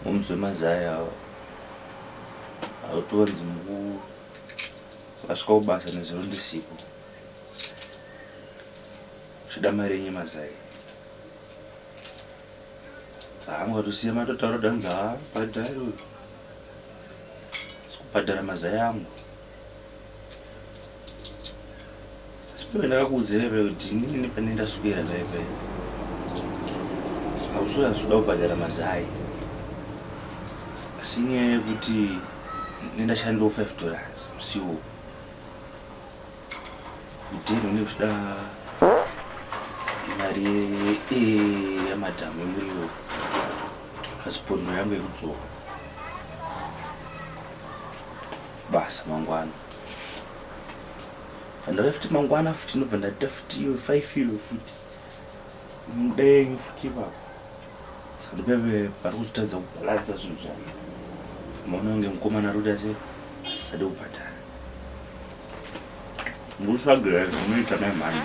Momz wemazai awa hautowanzi muku vasvika kubasa nezuro ndisipo. Uchida mari yenyu yemazai. Dzaa mukatosiya matotaura kuti hanzi haa bhadhari uyu. Kubhadhara mazai angu. Asi ndakakuudzira ipapo kuti inini pane ndaswera paipai. Hauswera handisi kubhadhara mazai. Asi inyaya yekuti nendashandawo $5 musi iwowo. Kudheni unenge uchida mari yamadhamu yemuriwo pasipondo yangu yekudzoka basa mangwana. Ndauya futi mangwana futi ndobva ndaita futi iyo 5 iyo futi. Muda yenyu futi ipapo. Saka ndipeve pari kuzotadza kubhalansa zvinhu zvangu. Maona kunge mukomana ari kuita sei asisade kubhadhara. Ndikutsvagira zvamunoita mai mhani.